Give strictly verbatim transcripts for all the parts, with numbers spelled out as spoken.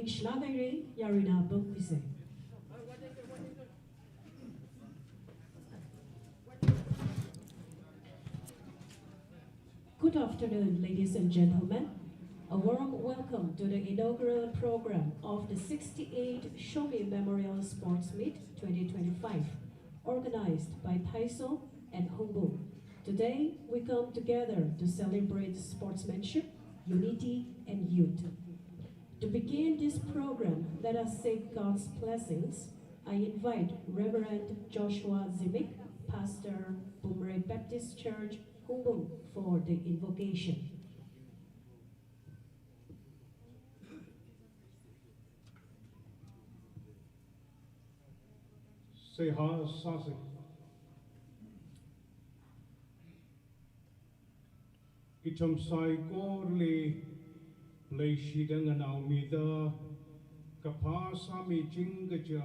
Shlagairei, yaruina pamkhuisa. Good afternoon, ladies and gentlemen. A warm welcome to the inaugural program of the sixty-eight Shomi Memorial Sports Meet twenty twenty-five, organized by Thaiso and Hungpung. Today, we come together to celebrate sportsmanship, unity, and youth. To begin this program, let us seek God's blessings. I invite Reverend Joshua Zimik, Pastor, Bumrei Baptist Church, Hungpung, for the invocation. Seihā sāsa. Ithum saikorali leishida nganaomida kaphā sāmiching kaja,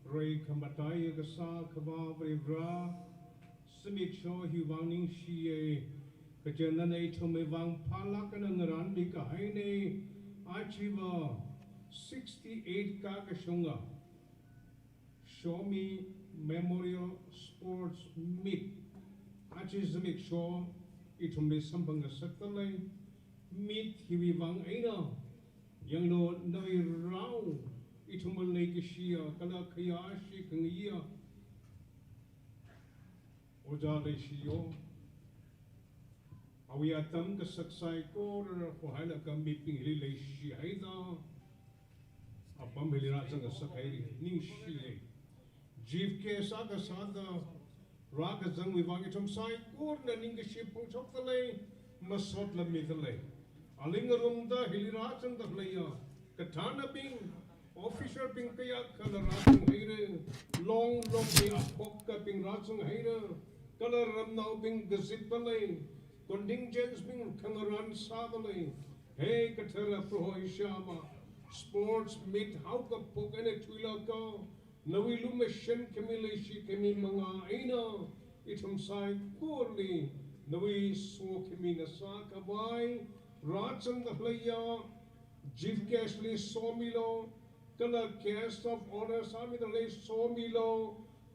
rai khamataiya kasā Akhava Varivara, zimiksho hiwui vang ningshiya. Kaja nana ithumwui vang phālāk eina ngaranmi kahaina. Ajava sixty-eight kakashunga Shomi Memorial Sports Meet. Aja zimiksho ithumli samphang ngasakdalei. Meet hiwui vang eina, yanglu nawui rao, ithumwui leikashiya kala khayāshi khangayiya Ojā Leishiyo, awui atam kasak saikora hohailaga mibing hili leishihaida, apam hili rāzang ngasakhaira, ningshiya. Chief guest akha sāda rākazangwui vang ithum saikorana ningkashi phongshokdalei, masotla midalei. Aling arumda hili rāzangda khaleiya kathānabing, officer bing kayākhala rāzanghaira, Long Longli akhokabing rāzanghaira, kala ramnaobing kazipdalei, contingents bing khangarān sādalei. He kathara Proho Ishāvā, sports meet haokaphok eina thuilaga, nawui lumashan khami leishi khami manga eina, ithum saikorali nawui sokhami ngasākhavai, rāzangda khaleiya chief guest li somilu, kala guest of honour sāmida khalei somilu,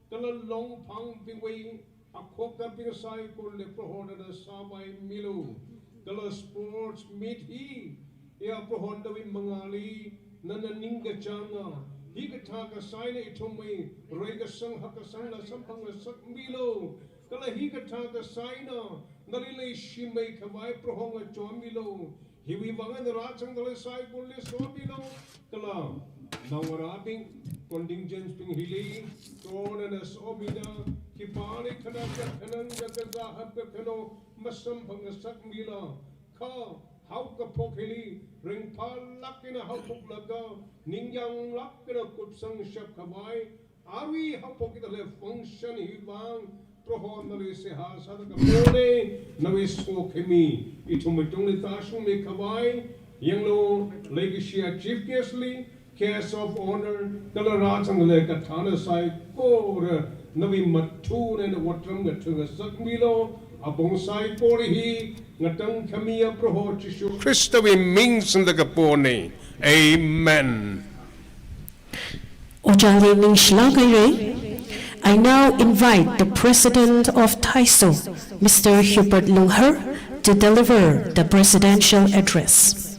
kala Longphangbingwui akhokabing saikorali Prohona sāpaimilu. Kala sports meet hi, ya Proho nawui mangāli nana ningkachānga, hikathā kasā eina ithumwui rai kasang hakkasangla samphang ngasakmilu. Kala hikathā kasā eina nali leishimeikhavai Proho ngachonmilu. Hiwui vang eina rāzangda khalei saikorali somilu. Kala naongarābing, contingents bing hili Prohona somida, khipāli khanang kakhanang kakazā hapkakhano masamphang ngasakmila. Kha haokaphok hili ringphālāk eina haophoklaga, ningyanglāk eina kupsangshapkhavai, arui haophokda khalei function hiwui vang Proho nali seihā sāda kapona. Nawui sokhami ithumwui tungli tāshungmikhavai, yanglu leikashiya chief guest li, guest of honour, kala rāzangda khalei kathāna saikora nawui mathuna eina otram ngatha ngasakmilu. Apong saikora hi ngatangkhamiya Proho Jishu Khristawui ming singda kapona. Amen. Ojāli ningshilāk haira. I now invite the President of Thaiso, Mister Hubert Lunghar, to deliver the presidential address.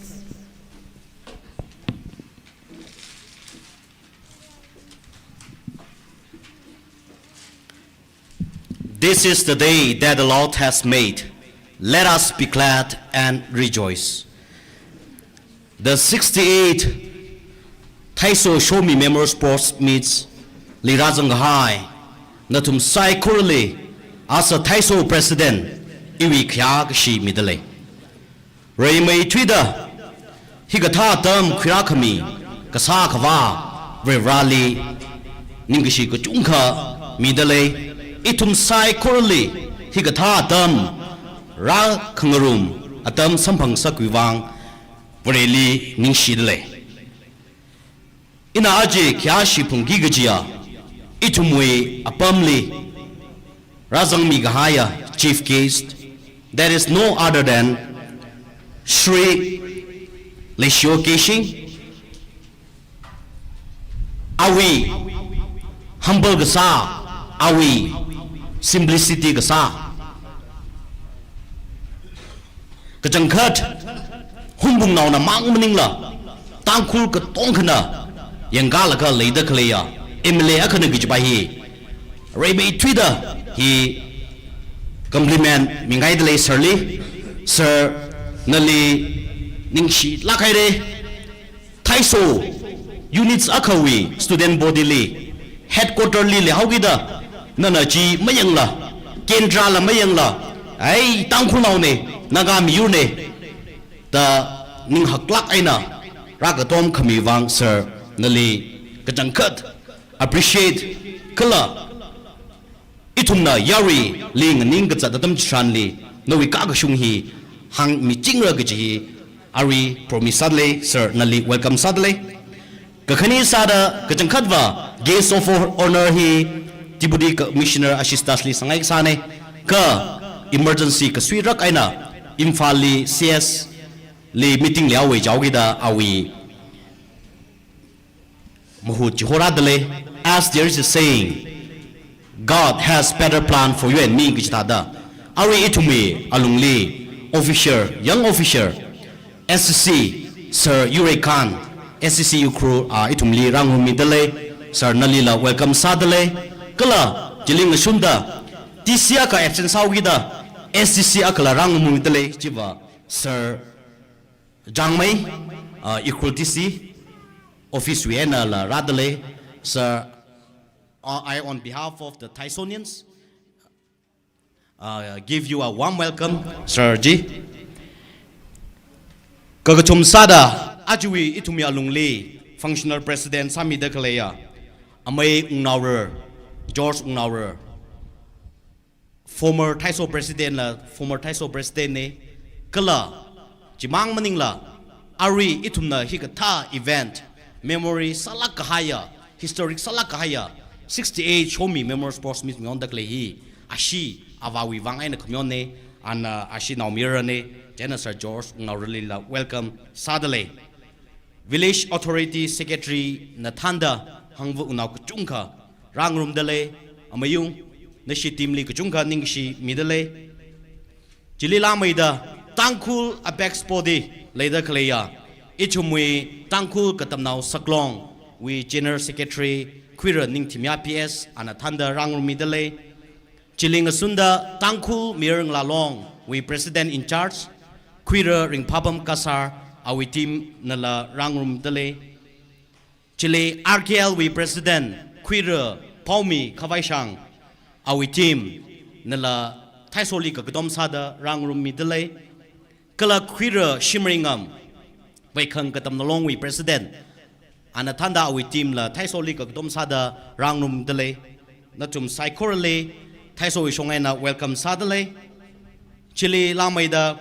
This is the day that the Lord has made. Let us be glad and rejoice. The sixty-eight Thaiso Shomi Memorial Sports Meets li rāzangkahai nathum saikorali, as a Thaiso President, iwui khayā kashi midalei. Rimeithuida hikathā atam khuirākhami kasā Akhava Varivarali ningkashi kachungkha midalei. Ithum saikorali hikathā atam rākhangarum atam samphang ngasakwui vang Vareli ningshidalei. Ina aja khayāshi phungki kajiya, ithumwui apamli rāzangmi kahaiya chief guest, that is no other than Shri Leishiyo Keishing, Awui humble kasā, awui simplicity kasā. Kachangkhat Hungpungnaona mang maningla, Tangkhul katongkhana yangkalaga leida khaleiya M L A akhana kajipa hi, reimeithuida hi compliment mingaidalei sir li. Sir, nali ningshilāk haira. Thaiso units akhawui student body li, headquarter li leihaokida, nana chi mayangla, Kendra la mayangla, ai Tangkhulnaona, Naga miyurna da ning haklāk eina rākatom khami vang sir, nali kachangkhat appreciate kala ithumna yaruili nganing kazat atam chitharanli nawui kakashung hi hāngmichingra kaji hi arui promise sādalei sir, nali welcome sādalei. Kakhane sāda kachangkhatva guest of honor hi Deputy Commissioner Ashish Das li sāngai kasāna, kha emergency kasuirak eina Imphal li C S li meeting leihaowa jihaokida awui mahut chihorādalei. As there is a saying, "God has better plan for you and me," kachithāda, arui ithumwui alungli officer, young officer, S C C, Sir Yurei Khan, S C C Ukhrul, ah, ithumli rāngarummidalei. Sir, nalila welcome sādalei. Kala chili ngashunda T C akha absent sāhaokida S D C akhala rāngarummidalei, chiva Sir Jangmei, uh, Ukhrul D C office wui einala rādalei. Sir, uh, I, on behalf of the Thaisonians, uh, give you a warm welcome, Sir ji. Kakathum sāda, ajawui ithumwui alungli functional president sāmida khaleiya Amei Wungnaorer, George Wungnaorer, former Thaiso president la, former Thaiso president na, kala chimang maningla, arui ithumna hikathā event, memory sālāk kahaiya, historic sālāk kahaiya, sixty-eight Shomi Memorial Sports Meet ngaonda khalei hi, ashi avāwui vang eina khamayonna, ana ashi naomayarana, chieina Sir George Wungnaorerlila welcome sādalei. Village Authority Secretary na thānda hangva unao kachungkha rāngarumdalei, amayung, nashi team li kachungkha ningshimidalei. Chili langmeida Tangkhul Apex Body leida khaleiya ithumwui Tangkhul Katamnao Saklongwui General Secretary Khuira Ningthimya P S ana thānda rāngarummidalei. Chili ngasunda Tangkhul Mayar Ngalā Longwui President in Charge, Khuira Ringphapam Kasar, awui team nala rāngarumdalei. Chili R K L wui President, Khuira Phaomi Khavaishang, awui team nala Thaisoli kakatom sāda rāngarummidalei. Kala Khuira Shimreingam, Veikhang Katamnao Longwui President, ana thānda awui team la Thaisoli kakatom sāda rāngarumdalei. Nathum saikorali Thaisowui shong eina welcome sādalei. Chili langmeida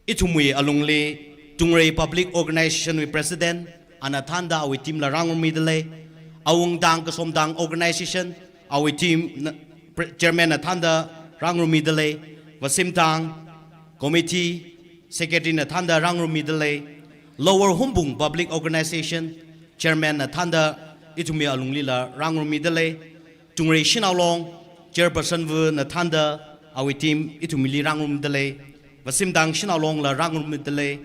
ithumwui alungli Tungrei Public Organization wui President, ana thānda awui team la rāngarummidalei. Awungtang Kasomtang Organization, awui team na, pre-, Chairman na thānda rāngarummidalei. Vasimtang Committee Secretary na thānda rāngarummidalei. Lower Hungpung Public Organization Chairman na thānda ithumwui alunglila rāngarummidalei. Tungrei Shanao Long Chairperson va na thānda awui team ithumli rāngarummidalei. Vasimtang Shanao Long la rāngarummidalei.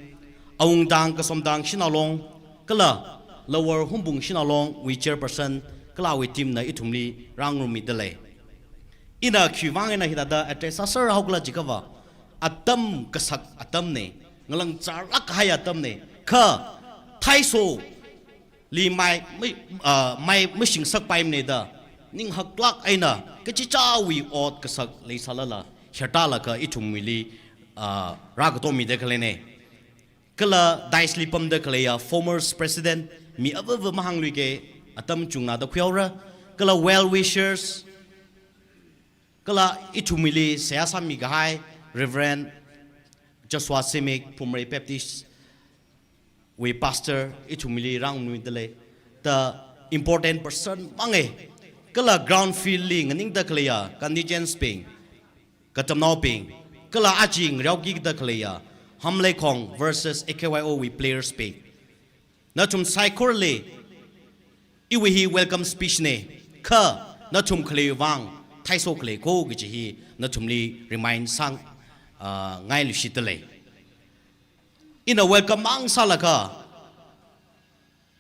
Awungtang Kasomtang Shanao Long kala Lower Hungpung Shanao Longwui Chairperson kala awui team na ithumli rāngarummidalei. Ina khiwui vang eina hithāda address sāser haokhala jiakhava, atam kasak atamna, ngalangzarlāk kahai atamna, kha Thaisoli mai, mai, ah, mai mashingsakpaimana da, ning haklāk eina kachichāwui ot kasak leisālala, hirtālaga ithumwuili, ah, rākatommida khaleina. Kala dais li pamda khaleiya former president, mi avava mahāngluike, atam chungna da khuihaora, kala well wishers, kala ithumwuili seihā sāmi kahai Reverend Joshua Simik, Phumrei Baptist wui pastor, ithumwuili rāngarummidalei. The important person manga, kala ground field li nganingda khaleiya contingents bing, katamnaobing, kala aja ngarihaokida khaleiya Hamleikhong versus A K Y O wui players bing. Nathum saikorali Iwui hi welcome speech ne, kha nathum khalei vang Thaiso khalei ko kaji hi nathumli remind sāng, ah, ngailuishitdalei. Ina welcome mang sālaga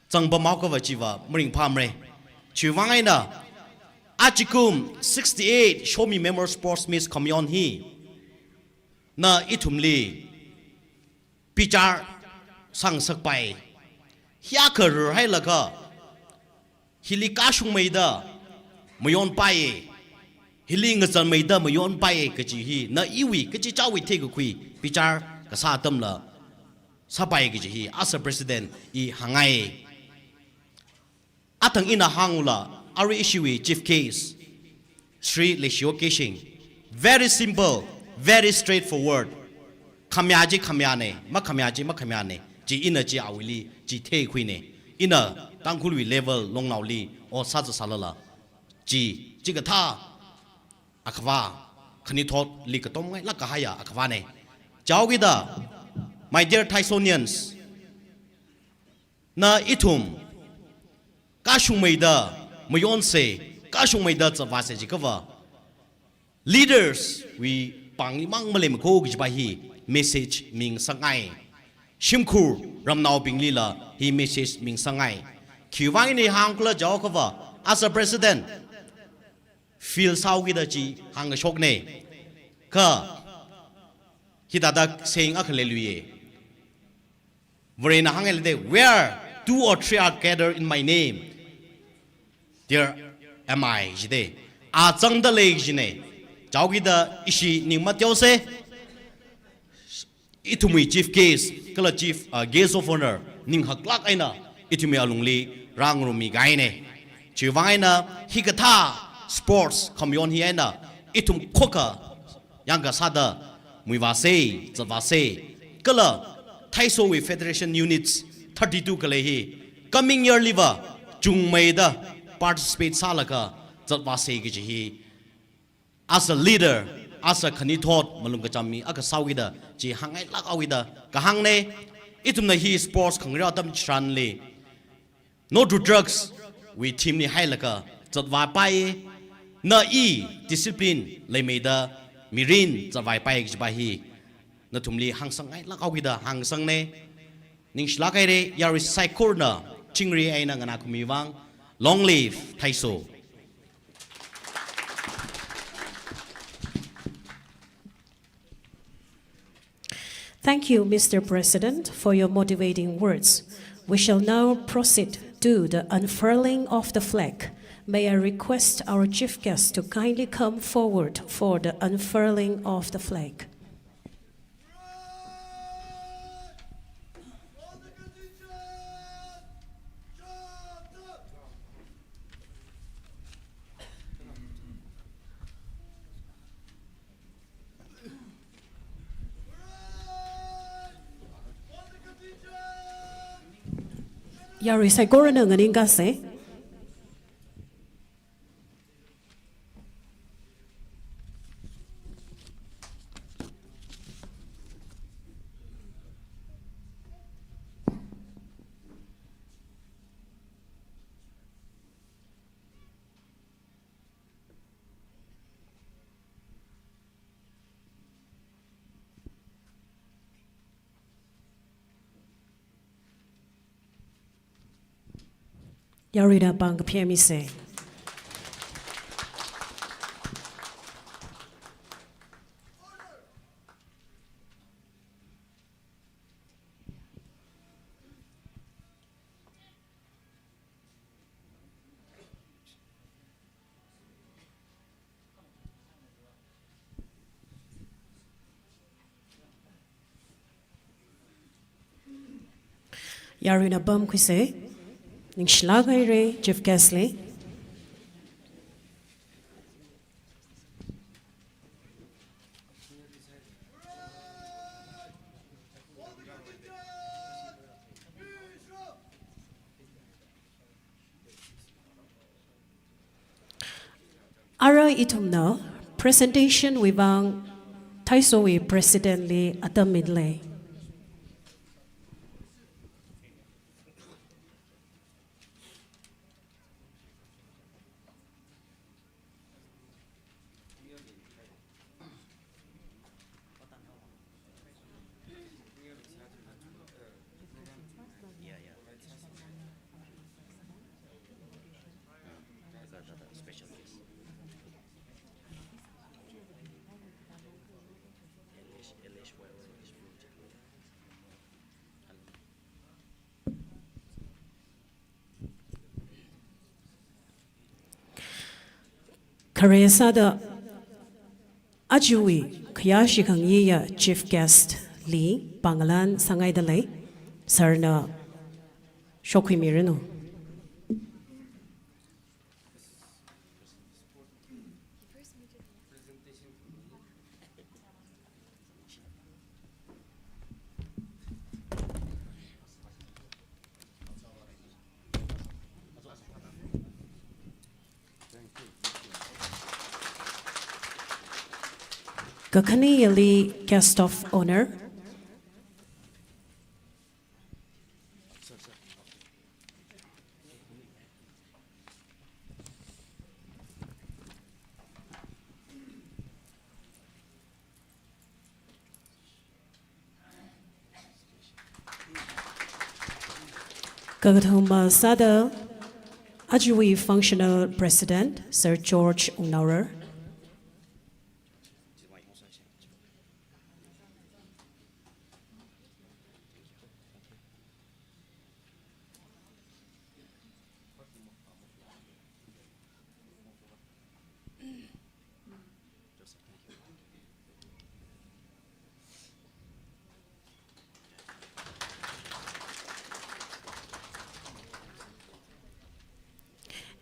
zangpamhaokha va chiva maringphāmara. Chiwui vang eina, ajakum sixty-eight Shomi Memorial Sports Meet khamayon hi na ithumli bichar sāngasakpai. Hiyākha rarhailaga, hili kashungmeida mayonpai, hili ngazanmeida mayonpai kaji hi na iwui kachichāwui theikakhui bichar kasā atamla sāpai kaji hi as a president i hāngngai. Athang ina hāngula, arui ishiwui chief guest, Shri Leishiyo Keishing. Very simple, very straightforward. Khamayā chi khamayāne, makhamayā chi makhamayāne. Chi ina chi awuili chi theikhuine. Ina Tangkhulwui level longnaoli ot sāza sālala, chi, chikathā akhava, khanithotli katomngailāk kahaiya akhavane. Chaokida, my dear Thaisonians, na ithum kashungmeida mayonse, kashungmeida zatvāse jiakhava, leaders wui pāngli mang maleimako kajipa hi message mingasakngai. Shimkhur ramnaobinglila hi message mingasakngai. Khiwui vang eina hāngkhala jiakhava, as a president, feel sāhaokida chi hāngkashokne. Kha hithāda saying akha leiluiye. Varena hānghailei de, "Where two or three are gathered in my name, there am I," jide. A zangdalei jine. Chaokida ishi ning mateose. Ithumwui chief guest, kala chief, uh, guest of honour, ning haklāk eina ithumwui alungli rāngarummikahaine. Chiwui vang eina hikathā sports khamayon hi eina ithum khokha yangkasāda muivāse, zatvāse. Kala Thaisowui Federation Units thirty-two khalei hi coming year liva chungmeida participate sālaga zatvāse kaji hi as a leader, as a khanithot malung kacham mi akha sāhaokida chi hāngngailāk haokida kahāngne. Ithumna hi sports khangareo atam chitharanli, No to Drugs wui theme li hailaga zatvāpai, na i discipline leimeida mirin zatvāpai kajipa hi nathumli hāngsakngailāk haokida hāngsangne. Ningshilāk haire, yarui saikorana chingri eina nganākhami vang. Long live Thaiso. Thank you, Mister President, for your motivating words. We shall now proceed to the unfurling of the flag. May I request our chief guest to kindly come forward for the unfurling of the flag. Yarui saikorana nganingkase. Yaruina pāng kaphemise. Yaruina pāng khuise, ningshilāk haire, Chief Guest li. Ara ithumna presentation wui vang Thaisowui President li atam minle. Khare sāda ajawui khayāshi khangayiya chief guest li pāngalan sāngaidalei, sir na shokhuimiranu. Kakhaneyali guest of honour. Kakathuma sāda ajawui functional president, Sir George Wungnaorar.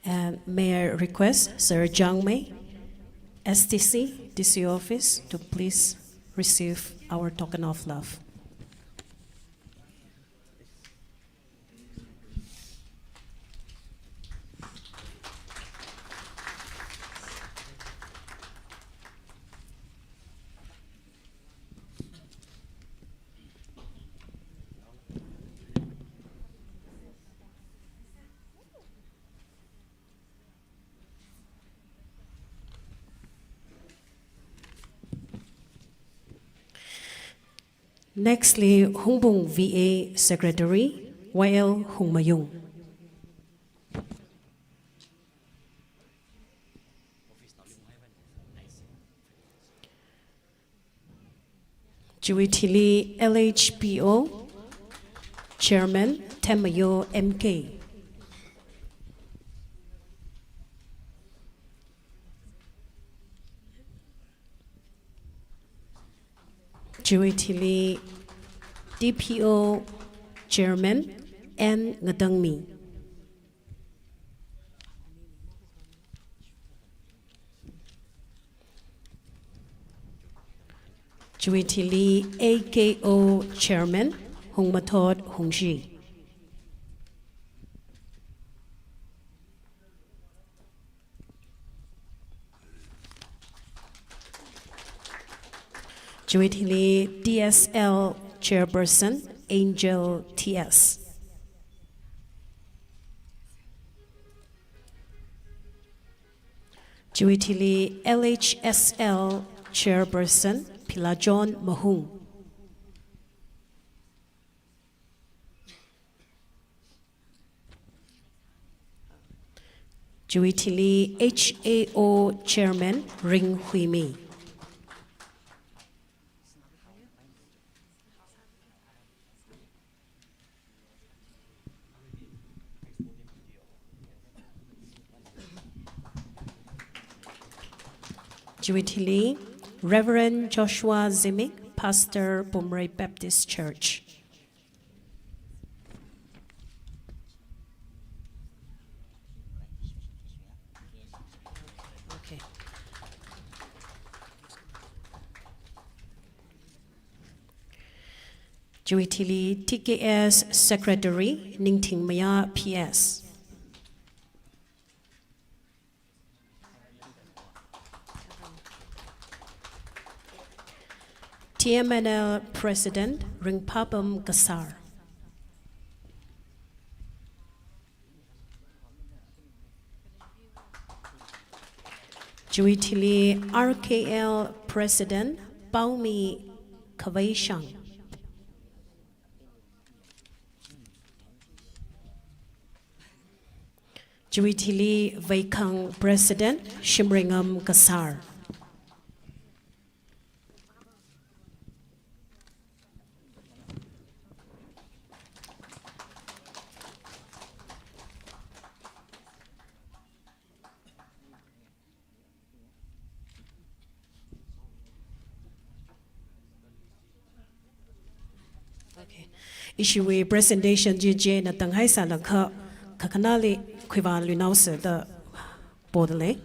And may I request Sir Jang Mei, S D C, D C office, to please receive our token of love. Next li, Hungpung V A Secretary, Y L Hungmayung. Chiwui thili L H P O Chairman Themmayo M K. Chiwui thili D P O Chairman N Ngatangmi. Chiwui thili A K O Chairman Hungmathot Hungshi. Chiwui thili T S L Chairperson Angel T S. Chiwui thili L H S L Chairperson Philachon Mahung. Chiwui thili H A O Chairman Ringhuimi. Chiwui thili Reverend Joshua Zimik, Pastor, Pumrei Baptist Church. Okay. Chiwui thili T K S Secretary Ningthingmaya P S. T M N L President Ringphapam Kasar. Chiwui thili R K L President Paomi Khaveishang. Chiwui thili Veikhang President Shimreingam Kasar. Ishiwui presentation chi chieina tanghaisālakha, kakhanali Khuivang Luinaosa da podalei.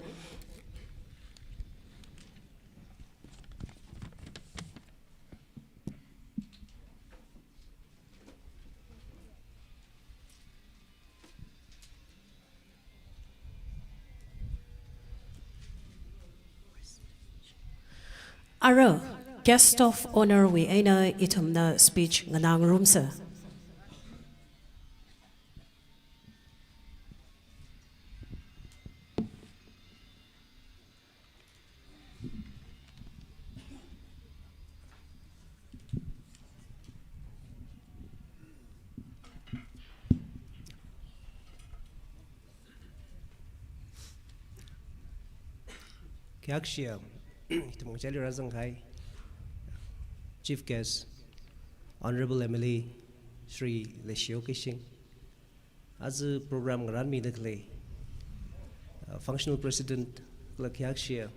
Ara, Guest of Honour wui eina ithumna speech nganāngarumsa. Khayākshia, ithum ngachaili rāzangkahai Chief Guest, Honourable M L A, Shri Leishiyo Keishing, aja program ngarānmida khalei, uh, Functional President, kala khayākshia,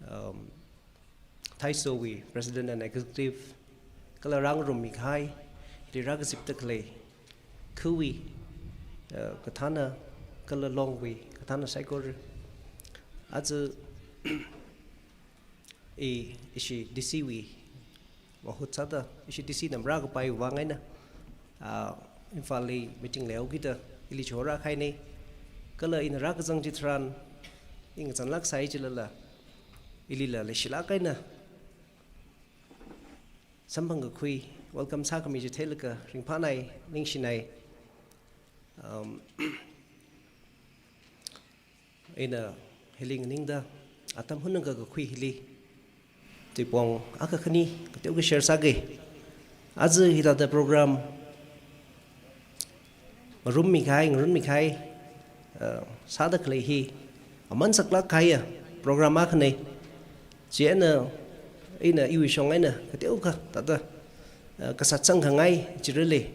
um, Thaisowui President and Executive, kala rāngarummikahai, hili rākazipda khalei, khawui, uh, kathāna, kala Longwui kathāna saikora. Aja i, ishi D C wui mahut sāda, ishi D C na marākapai vang eina, ah, Imphalli meeting leihaokida ili chihorākahaina. Kala ina rākazang chitharan, i ngazanlāksai chilala, ilila leishilāk eina samphangkakhui, welcome sākhami chi theilaga ringphānai, ningshinai. Um, ina hili nganingda, atam hunangkakakhui hili, tuipong akha khani kateokha share sāga. Aja hithāda program ngarummi kahai, ngarummi kahai, uh, sāda khalei hi aman saklāk kahaiya program akhana. Chieina, ina iwui shong eina kateokha thāda, uh, kasat sangkhangai chirale,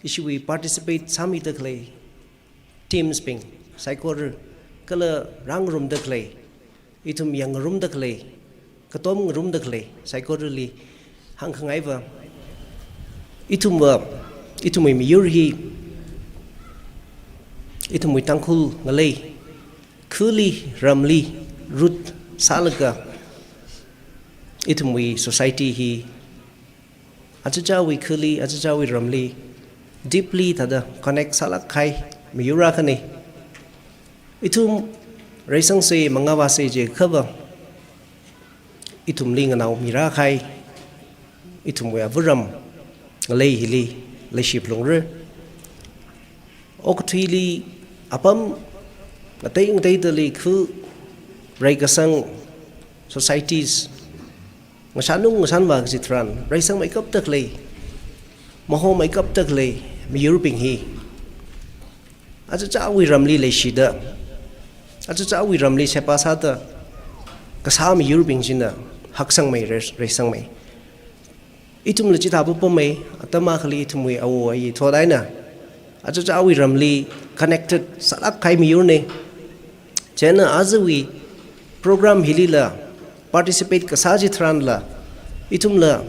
ishiwui participate sāmida khalei teams bing saikora, kala rāngarumda khalei, ithum yangngarumda khalei, katom ngarumda khalei saikorali hāngkhangaiva, ithumva, ithumwui miyur hi, ithumwui Tangkhul ngalei, khali ramli root sālaga, ithumwui society hi achichāwui khali, achichāwui ramli deeply thāda connect sālāk kahai miyur akhana. Ithum reisangsa, mangāvāsa jiakhava, ithumli nganaomirākahai ithumwui avaram ngalei hili leishi phalungra. Okathuili apam ngatei ngateidali khu reikasang societies ngashanung ngashanvā kaji tharan, reisangmeikapta khalei, mahomeikapta khalei miyurbing hi achichāwui ramli leishida, achichāwui ramli sheba sāda kasā miyurbing china haksangmei, reis-, reisangmei. Ithumla chithā papamei, atam akhali ithumwui awo ayi thot eina achichāwui ramli connected sālāk kahai miyurna. Chieina ajawui program hilila participate kasā chitharanla, ithumla,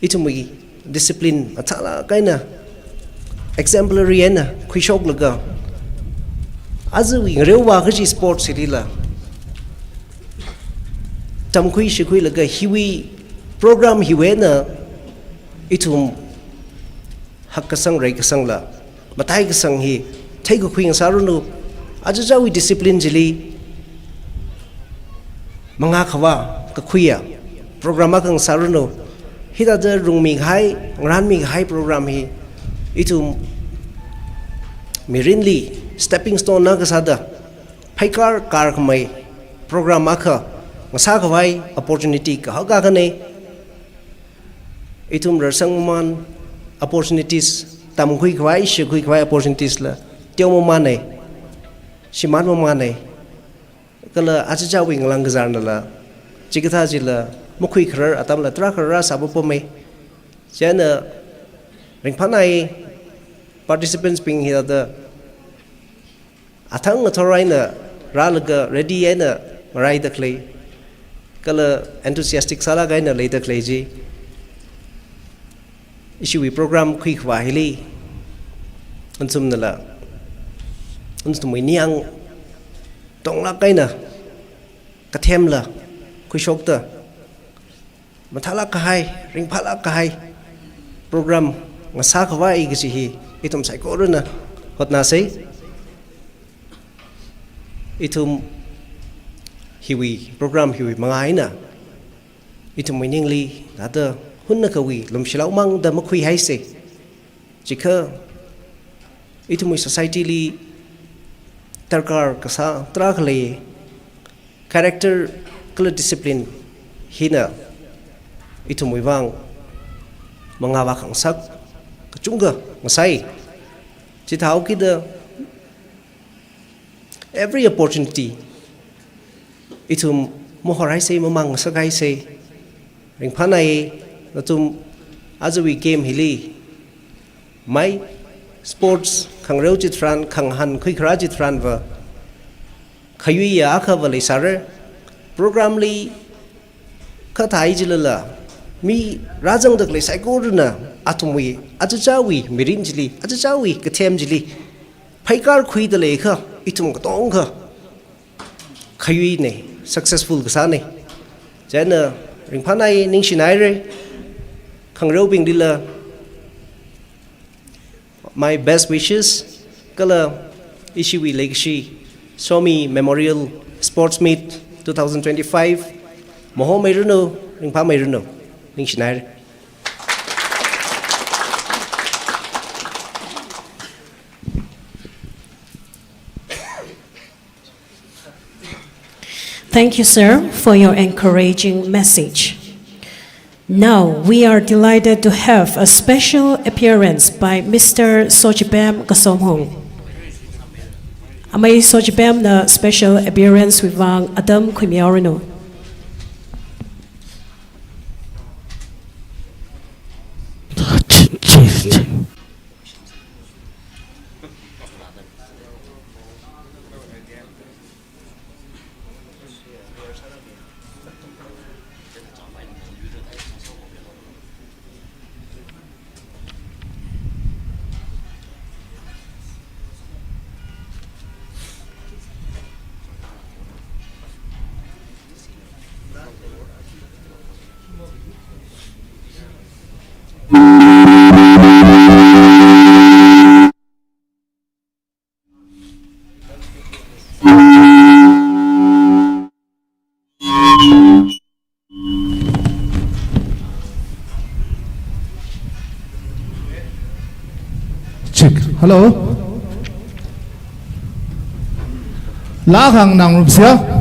ithumwui discipline mathālāk eina, exemplary eina khuishoklaga, ajawui ngareovā kaji sports hilila tamkhui shikhuilaga, hiwui program hiwui eina ithum hakkasang reikasangla mataikasang hi theikakhui ngasāranu. Achichāwui discipline chili mangākhavā kakhuiya program akha ngasāranu. Hithāda rungmi kahai, ngarānmi kahai program hi ithum mirinli stepping stone akha sāda phaikar karkhamei program akha ngasākhavai opportunity kahak akhana. Ithum rarsang mamān opportunities, tamkhuikhavai, shikhuikhavai opportunities la teomamāna, shimānmamāna. Kala achichāwui ngalāng kazārnala chikathā chila makhuikharar atamla tarākha rāsā papamei. Chieina ringphānai, participants bing hithāda athang athor eina rālaga ready eina maraida khalei, kala enthusiastic sālāk eina leida khalei chi. Ishiwui program khuikhavā hili, nathumnala nathumwui ningyāng tonglāk eina kathemla khuishokta, mathālāk kahai, ringphālāk kahai program ngasākhavai kaji hi ithum saikorana hotnāsei. Ithum hiwui program hiwui mangā eina ithumwui ningli thāda hunnakawui lumshilao māngda makhuihaisei. Chikha ithumwui society li darkar kasā tarākha lei, character kala discipline hina ithumwui vang mangā vākhangasak kachungkha ngasai. Chithāhaokida every opportunity ithum mahorhaisei, mamāng ngasakhaisei. Ringphānai, nathum ajawui game hili mai sports khangareo chitharan, khangahān khuikharā chitharanva khayuiya akhava leisāra. Program li khathai jilala, mi rāzangda khalei saikorana athumwui achichāwui mirin chili, achichāwui kathem chili phaikar khuida leiakha, ithum katongkha khayuinei, successful kasānei. Chieina ringphānai, ningshinairei, khangareobinglila my best wishes, kala ishiwui leikashi Somi Memorial Sports Meet two thousand twenty-five mahomiranu, ringphāmiranu, ningshinairei. Thank you, sir, for your encouraging message. Now, we are delighted to have a special appearance by Mister Sochipem Kasomhung. Amei Sochipemna special appearance wui vang atam khuimihaoranu. Check. Hello. Laa khanganā ngarumsa.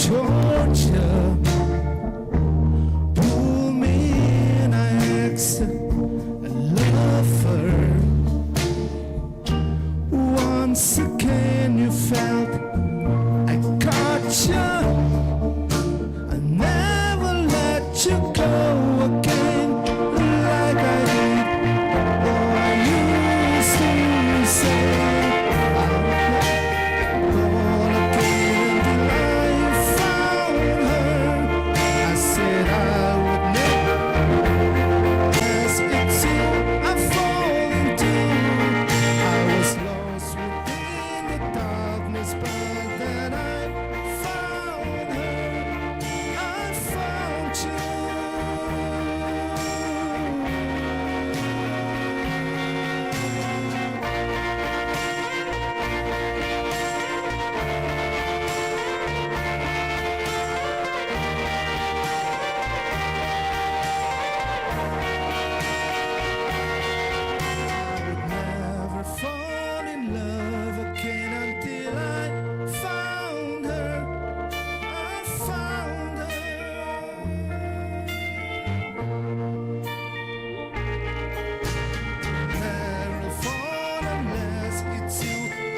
Georgia, pull me an axe, a lover. Once again you felt I caught you. I never let you go again like I did. Oh, I used to say I would all again till I found her. I said I would never. Yes, it's you.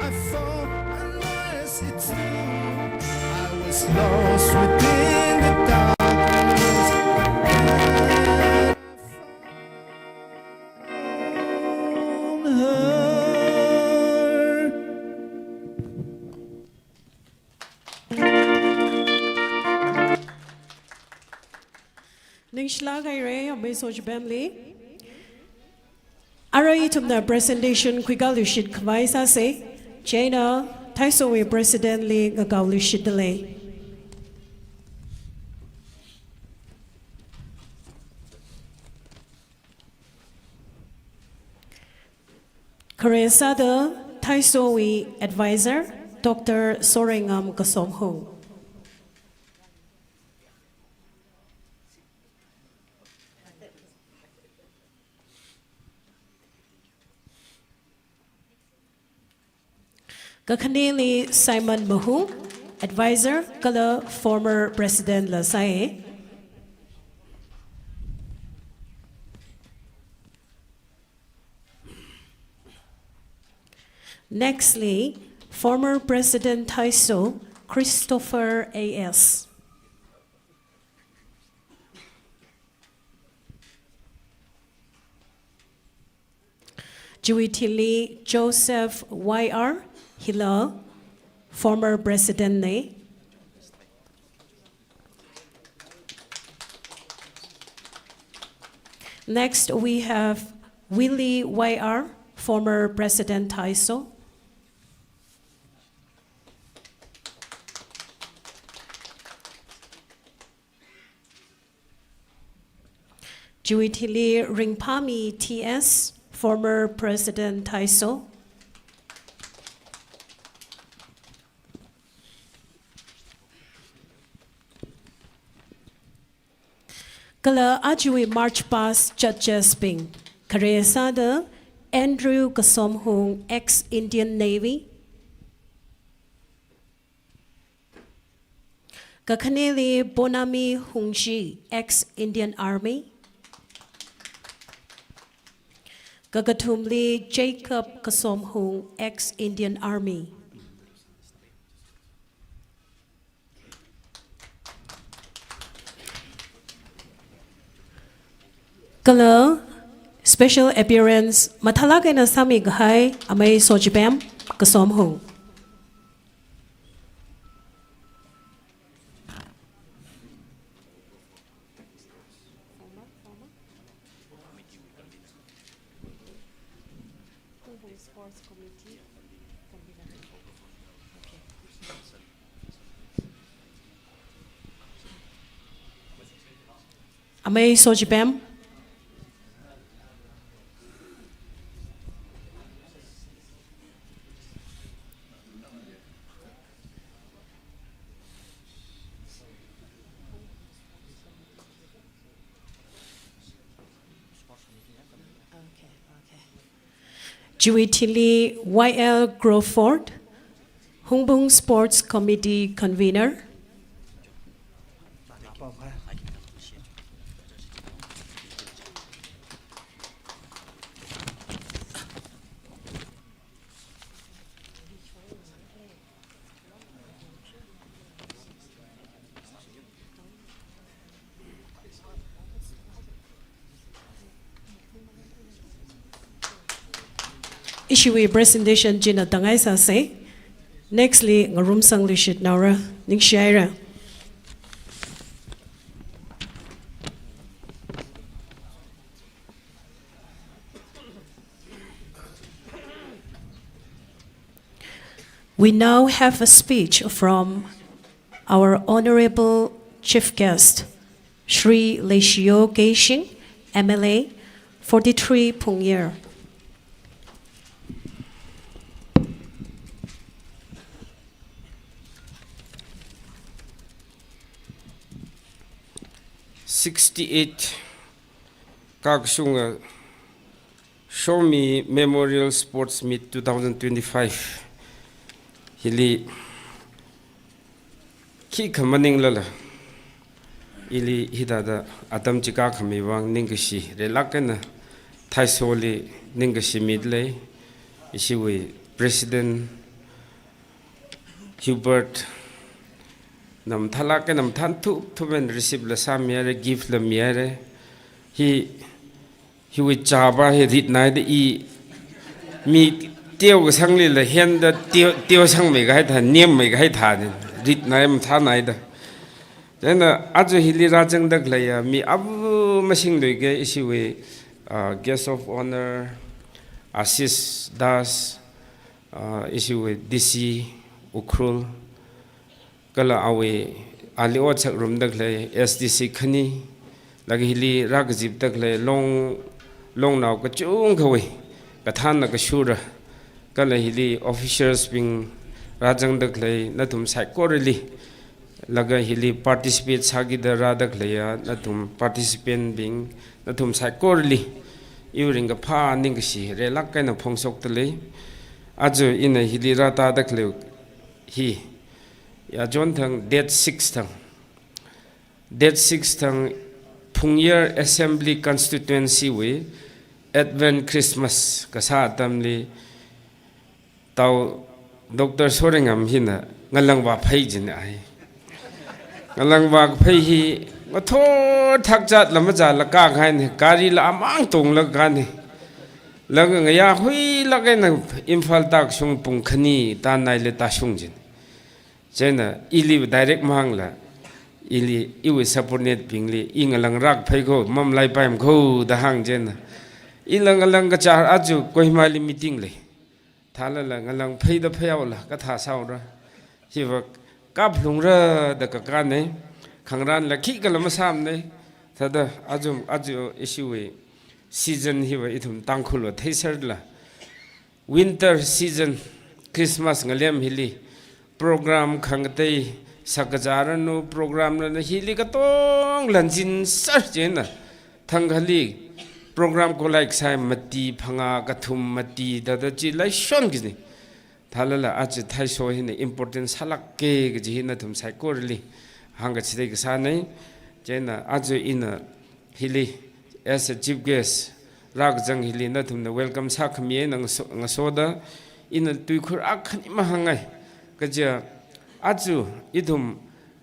I thought, unless it's true, I was lost within the darkness. And I found her. Ningshilāk haira, amei Sochipemli. Arui ithumna presentation khuikāluishit khavai sāsa. Chieina Thaisowui President li ngakaoluishitdalei. Khare sāda Thaisowui Advisor, Doctor Sorengam Kasomhung. Kakhaneli Simon Mahung, Advisor kala former President la sāi. Nextly, former President Thaiso, Christopher A S. Chiwui thili Joseph Y R, hila former President na. Next, we have Willie Y R, former President Thaiso. Chiwui thili Ringphami T S, former President Thaiso. Kala ajawui March Past Judges bing. Khare sāda Andrew Kasomhung, ex-Indian Navy. Kakhaneli Bonami Hungshi, ex-Indian Army. Kakathumli Jacob Kasomhung, ex-Indian Army. Kala special appearance mathālāk eina sāmikahai amei Sochipem Kasomhung. Amei Sochipem. Okay, okay. Chiwui thili Y L Crawford, Hungpung Sports Committee Convener. Ishiwui presentation china tangai sāsa. Nextly, ngarumsangluishit naora, ningshihaira. We now have a speech from our Honorable Chief Guest, Shri Leishiyo Keishing, M L A, forty-three Phungyar. Sixty-eight kakashunga Shomi Memorial Sports Meet two thousand twenty-five hili khikha maninglala, ili hithāda atam chikā khami vang ningkashi reilāk eina Thaisoli ningkashi midalei, ishiwui President Hubert, namathālāk eina mathān thup thup eina receive la sāmihaira, gift la mihaira. Hi, hiwui chāpa hi ritnaida i mi teo kasangli la henda teo, teo sangmei kahai thā, nemmei kahai thā ni. Ritnai mathānaida. Chieina aja hili rāzangda khaleiya mi ava masingluike, ishiwui, ah, guest of honour, Ashish Das, ah, ishiwui D C Ukhrul, kala awui ali ot sāngarumda khalei S D C khani, laga hili rākazipda khalei long, longnao kachungkhawui, kathānna kashura, kala hili officials bing rāzangda khalei nathum saikorali, laga hili participate sākida rāda khaleiya nathum participant bing, nathum saikorali iwui ringkaphā ningkashi reilāk eina phongshokda lei. Aja ina hili rātāda khalei hi, ya John thang date six thang, date six thang Phungyar Assembly Constituency wui Advent Christmas kasā atamli tao Doctor Soringam hina ngalāngvā phei jin ai. Ngalāngvā phei hi ngathor thakzat la mazāla kākahai ni, gari la amang tongla kāni. Laga ngayā huilāk eina Imphal tākashung pung khani tānaili tāshung jin. Chieina ili direct mahāngla, ili iwui subordinate bingli, i ngalāngrāk phei kho, mamlai paim kho da hāng chieina. Ila ngalāng kachar aja Kohimali meeting lei. Thālala ngalāng pheida pheihaola, kathā sāhaora. Hiva kaplungra da kakāne, khangarānla khikhala masāmane. Thāda aja, aja ishiwui season hiva ithum Tangkhulva theiserla. Winter season, Christmas ngalem hili, program khangatei, sakazā ranu, program ranu, hili katong lanzin sar chieina, thangkhali, program kholai kasai mati phangā kathum mati, thāda chi laishon kajini. Thālala aja thaiso hina important sālāke kaji hi nathum saikorali hāngkachithei kasāne. Chieina aja ina hili, as a chief guest, rākazang hili nathumna welcome sākhami eina ngaso-, ngasoda, ina tuikhur akhani mahāngai. Kaja, aja ithum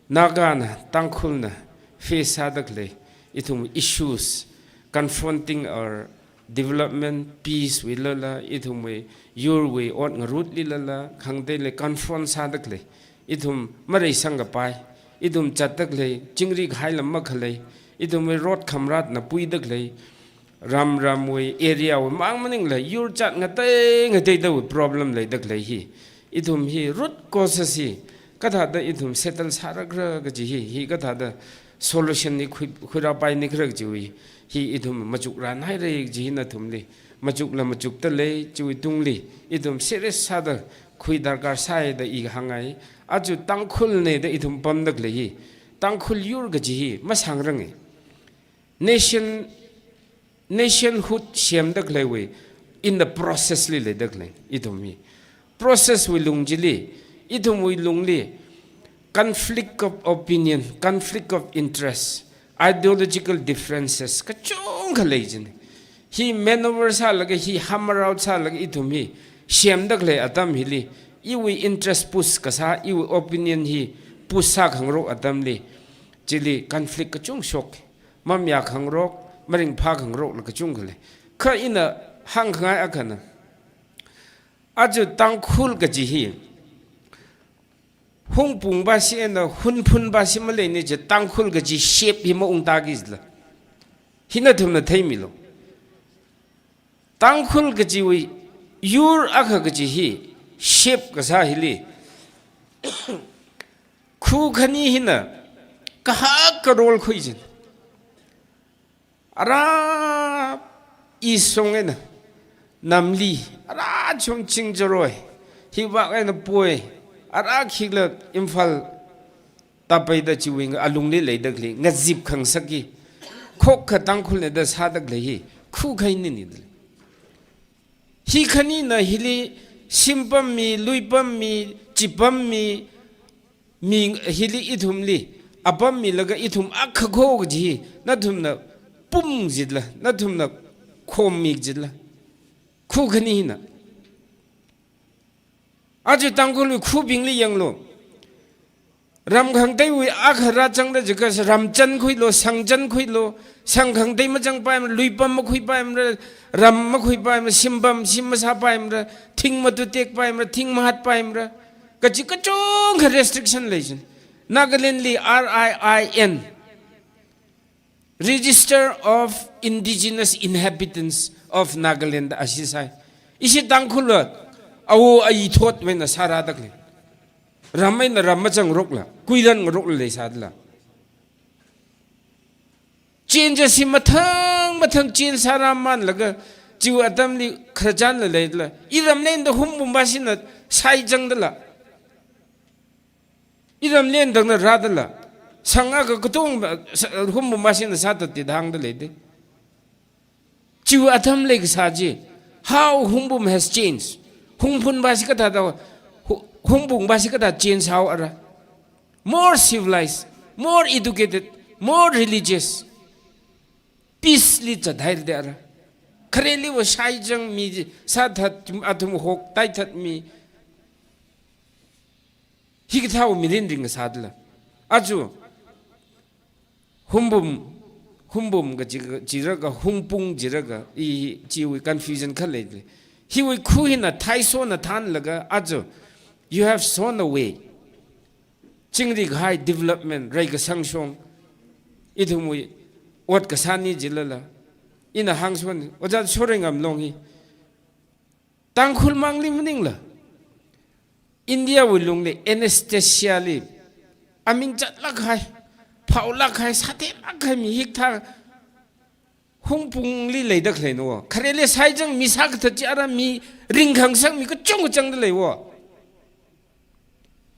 Nagana, Tangkhulna face sāda khalei ithum issues, confronting our development, peace wuilala, ithumwui yurwui ot ngarutlilala, khangateili confront sāda khalei, ithum mareisang kapai, ithum zatda khalei, chingri kahai lam makhalei, ithumwui road khamratna puida khalei, ram ramwui area wui mang maningla, yur zat ngatei ngateidawui problem leida khalei hi. Ithum hi root causes hi, kathāda ithum settle sārakra kaji hi, hi kathāda solution hi khui, khuirāpaini khala kajiwui, hi ithum machuk rānhaira kaji hi nathumli, machukla machukda lei, chiwui tungli, ithum serious sāda khui darkar sāi da i hāngai. Aja Tangkhulne da ithum pamda khalei hi, Tangkhul yur kaji hi masāngranga. Nation, nationhood semda khaleiwui, in the process li leida khalei, ithum hi. Process wui lung chili, ithumwui lungli, conflict of opinion, conflict of interest, ideological differences, kachungkha lei jin. Hi maneuver sālaga, hi hammer out sālaga, ithum hi, semda khalei atam hili, iwui interest push kasā, iwui opinion hi, push sākhangarok atamli, chili conflict kachungshok, mamayā khangarok, maringphā khangarokla kachungkha lei. Kha ina hāngkhangai akhana, aja Tangkhul kaji hi, hungpung bashi eina hunphun bashi maleini je Tangkhul kaji shape hi maungtāki jila. Hi nathumna theimilu. Tangkhul kajiwui yur akha kaji hi shape kasā hili, khu khani hina kahak ka role khui jin. Ara east shong eina Namli, ara chungching jaroi, hiwak eina poi, ara khikla Imphal tāpaida chiwui alungli leida khalei, ngazip khangasakki, khokkha Tangkhulna da sāda khalei hi, khu khaini ni da lei. Hi khanina hili, shimpammi, luipammi, chipammi, mi hili ithumli, apammilaga ithum akha kho kaji hi, nathumna pum jitla, nathumna khommi jitla. Khu khani hina. Aja Tangkhulwui khubingli yanglu. Ram khangateiwui akha rāzangda jiakha ramzan khuilu, sangzan khuilu, sang khangatei mazangpaimara, luipam makhuipaimara, ram makhuipaimara, shimpam shim masāpaimara, thing matutekpaimara, thing mahatpaimara. Kachi kachungkha restriction lei jin. Nagalandli R I I N, Register of Indigenous Inhabitants of Nagaland ashi sai. Ishi Tangkhul awo ayi thotwui eina sārāda khalei. Ram eina ram mazangrokla, kuiran ngarokla leisāda la. Change ashi mathang mathang change sārāmanlaga, chiwui atamli khararchanla leida la. Iramli eina Hungpung vāshina saizangda la. Iramli eina tangna rāda la. Sanga ka katonga, sa-, Hungpung vāshina sāthatda hāngda leida. Chiwui atam leikasā chi. How Hungpung has changed. Hungpung vāshi kathāda, Hu-, Hungpung vāshi kathā change haora. More civilized, more educated, more religious. Peace li zathairada ara. Khareliva saizangmi, sāthat athum hok taithatmi. Hikathāwui mirin ringasāda la. Aja Hungpung, Hungpung kaji, jiakha Hungpung jiakha, i, chiwui confusion khalei lei. Hiwui khu hina thaisona thānlaga, aja, you have sown away. Chingri kahai development, reikasang shong, ithumwui ot kasāni jilala. Ina hāngshon, Ojā Shorengam Long hi Tangkhul mangli maningla, India wui lungli anesthesia li aming zatlāk kahai, phaolāk kahai, sāthelāk kahai mi hikathā Hungpungli leida khaleina wo. Khareli saizangmi sākathat chi ara mi ringkhangasakmi kachungkha zangda lei wo.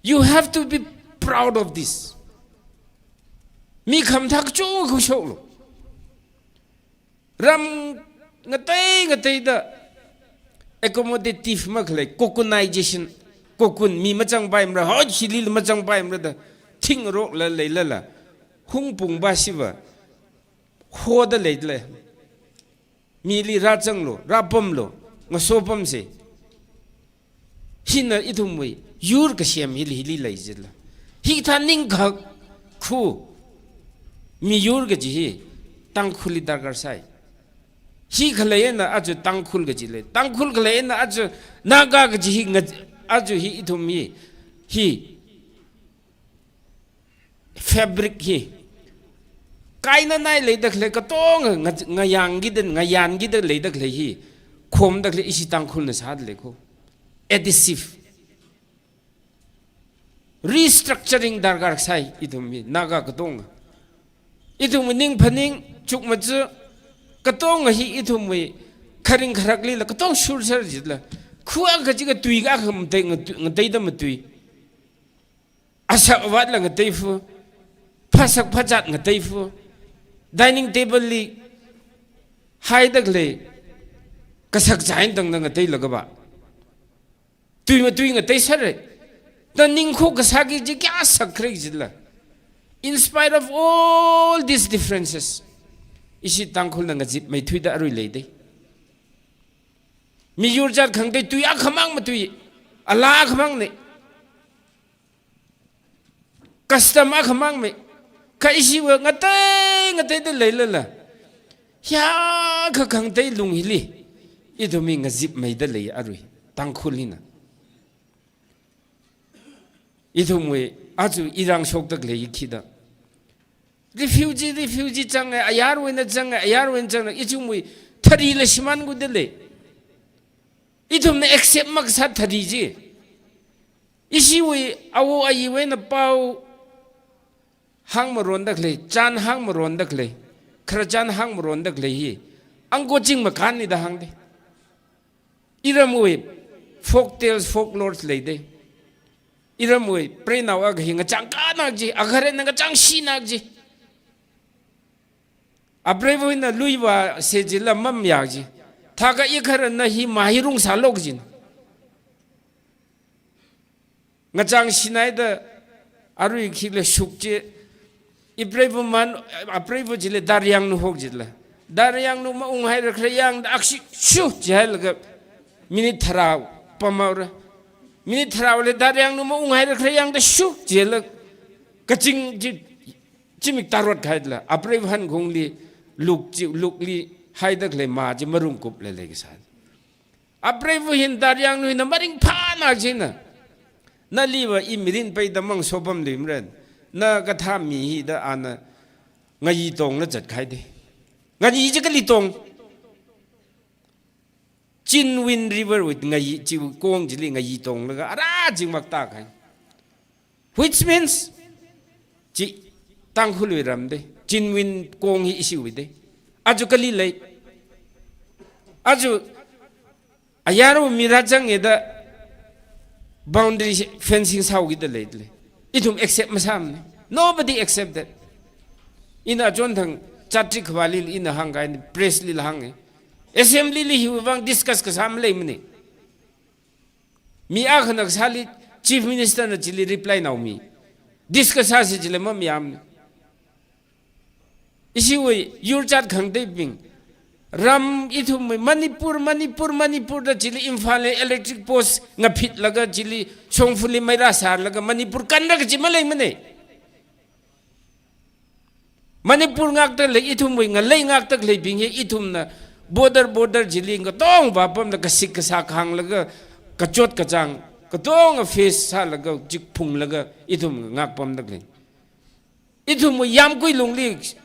You have to be proud of this. Mi khamathā kachungkha shoklu. Ram ngatei ngateida accommodative makhalei, cocoonization, cocoon mi mazangpaimara, hoi hili mazangpaimara da, thingrokla leilala, Hungpung vāshiva hoda leida lei. Mili rāzanglu, rāpamlu, ngasopamsa. Hina ithumwui yur kasem hili, hili lei jila. Hikathā ningkhak khu miyur kaji hi Tangkhulli darkar sai. Hi khalei eina aja Tangkhul kaji lei. Tangkhul khalei eina aja Naga kaji hi nga-, aja hi ithum hi, hi fabric hi kainanai leida khalei, katonga nga-, ngayāngkida, ngayānkida leida khalei hi khomda khalei ishi Tangkhulna sāda lei ko. Adhesive. Restructuring darkar sai ithum hi, Naga katonga. Ithum ning phaning chukmaja katonga hi ithumwui kharing kharaklila katong shurser jila. Khu akha chiakha tui akha ngatei, ngatei, ngateida matui. Asak avatla ngateifu, phasak phazat ngateifu, dining table li haida khalei kasak chai eina tangda ngateilaga va, tui matui ngateisera. Da ningkhu kasā kaji kayā sakra jila. In spite of all these differences, ishi Tangkhulna ngazipmeithuida arui leida. Miyur jat khangatei tui akhamang matui, ala akhamangna. Custom akhamangmei, kha ishiva ngatei ngateida leilala, hiyākha khangatei lung hili ithum hi ngazipmeida lei arui, Tangkhul hina. Ithumwui aja irāng shokda khalei hi khida. Refugee, refugee zanga, ayarwui eina zanga, ayarwui eina zanga, ithumwui tharila shimānkhuida lei. Ithumna accept makasā thari chi. Ishiwui awo ayiwui eina pao hāngmaronda khalei, chān hāngmaronda khalei, khararchan hāngmaronda khalei hi angkoching makānni da hāngda. Iramwui folk tales, folklores leida. Iramwui preinao akha hi ngachang kānā kaji, akha eina ngachang shinā kaji. Apreiva̱wui eina lui vāsa jila mamayā kaji. Thākha ikharana hi mā hi rungsālu kajina. Ngachang shinā da arui khikhala shuk chi, ipreiva̱ man, apreiva̱ chili Daryāngna hok jila. Daryāngna maunghaira, kharā yāngda akshi shu jihailaga minute tharā pamhaora. Minute tharāwui lei Daryanglu maunghaira kharā yangda shuk jilāk. Kaching chi, chimik tarot khaitla. Apreiva̱ hankhongli, luk chi, lukli haida khalei mā chi marumkupla leikasā. Apreiva̱ hin Daryanglu hina maringphāna china. Naliva i mirin peida mang sopamli mren. Na kathā mi hida ana ngayi tongla zatkhaide. Ngayi chi kali tong. Chinwin River wui ngayi chi kong chili ngayi tonglaga ara jingmak tākhai. Which means, chi Tangkhulwui ramde, Chinwin kong hi ishiwuide. Aja kali lei. Aja ayarwui mi rāzangda boundary fencing sāhaokida leile. Ithum accept masāmane. Nobody accept that. Ina achonthang chatrik khavāli ina hāngkahai, press lila hānge. Assembly li hiwui vang discuss kasā maleimane. Mi akhana kasāli Chief Minister na chili reply naomi. Discuss sāsi chili mamayāmane. Ishiwui yurchat khangateibing. Ram ithumwui Manipur, Manipur, Manipur da chili Imphal li electric post ngaphitlaga chili shongfali mei rāsālaga Manipur kanra kachi maleimane. Manipur ngakta lei, ithumwui ngalei ngakta leibing hi ithumna border, border chili katongva pamla kasik kasā khanglaga kachot kachāng katonga face sālaga chikphunglaga ithum ngakpamda lei. Ithumwui yamkui lungli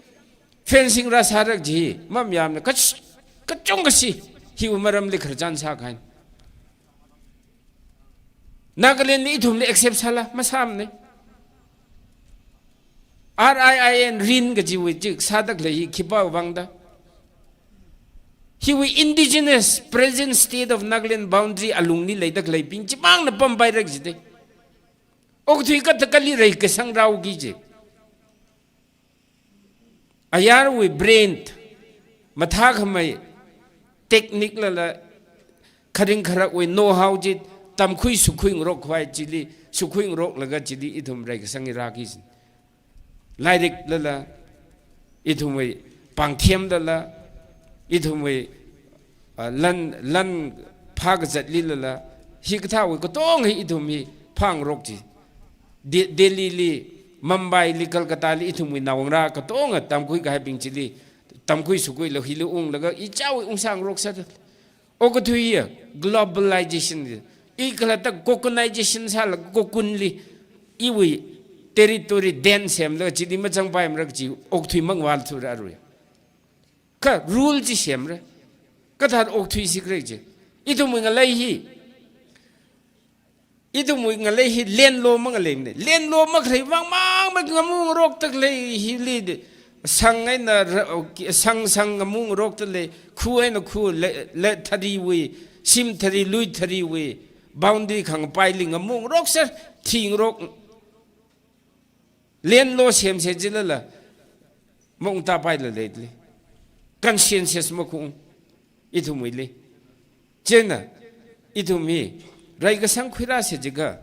fencing rāsāra kaji mamayāmane, kach-, kachungkha si hiwui maramli khararchan sākahai. Nagaland li ithumli accept sāla, masāmane. R I I N, RIN kajiwui chi sāda khalei hi khipāwui vangda. Hiwui indigenous present state of Nagaland boundary alungli leida khaleibing chimangna pampaira kajide. Okathui kathā kali reikasang rāoki ji. Ayarwui brain, mathākhamei, technique lala, kharing kharakwui know-how chi, tamkhui sukhui ngarok khavai chili, sukhui ngaroklaga chili ithum reikasang hi rāki ji. Lairik lala, ithumwui pāngthem lala, ithumwui, ah, lan, lan phākazatli lala, hikathāwui katong hi ithum hi phāngarok ji. De-, Delhi li, Mumbai li, Kolkata li ithumwui naongarā katonga tamkhui kahaibing chili, tamkhui sukhuila hili unglaga, ichāwui ungsāngarok sāda. Okathui hiya, globalization hiya. I khalatta cocoonization sālaga cocoon li, iwui territory den semlaga chili mazangpaimara kaji okathui mangval thura arui. Kha rule chi semra. Kathāda okathui sikra ji. Ithumwui ngalei hi. Ithumwui ngalei hi land law mangaleimane. Land law makhalei vang mang mang ngamu ngarokta khalei hili de. Sang eina ra-, sang sang ngamu ngarokta lei. Khu eina khu le, le thariwui, shim thari, lui thariwui. Boundary khangapaili ngamu ngarokser, thi ngarok. Land law semse jilala, maungtāpaila leile. Conscientious makhung, ithumwuili. Chieina, ithum hi, reikasang khuirāse jiakha,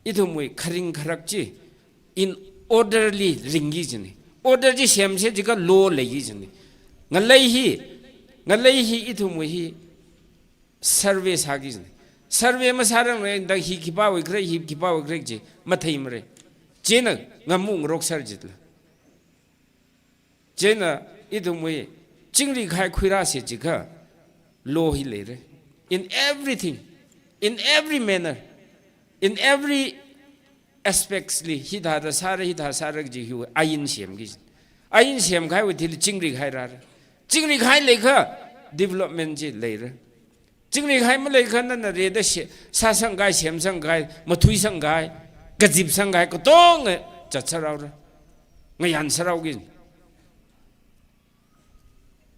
ithumwui kharing kharak chi, in orderly ringki jine. Order chi semse jiakha law leiki jine. Ngalei hi, ngalei hi ithumwui hi, survey sāki jine. Survey masārangmada hi khipāwui kharei, hi khipāwui kharei ji matheimara. Chieina ngamu ngarokser jitla. Chieina ithumwui chingri kahai khuirāse jiakha law hi leira. In everything, in every manner, in every aspects li, hithāda sāra, hithā sāra kaji hiwui ain semki. Ain semkahaiwui thili chingri kahai rāra. Chingri kahai leiakha development chi leira. Chingri kahai maleiakha nana rida se, sāsangkahai, semsangkahai, mathuisangkahai, kazipsangkahai, katonga zatsāraora. Ngayansāraoki.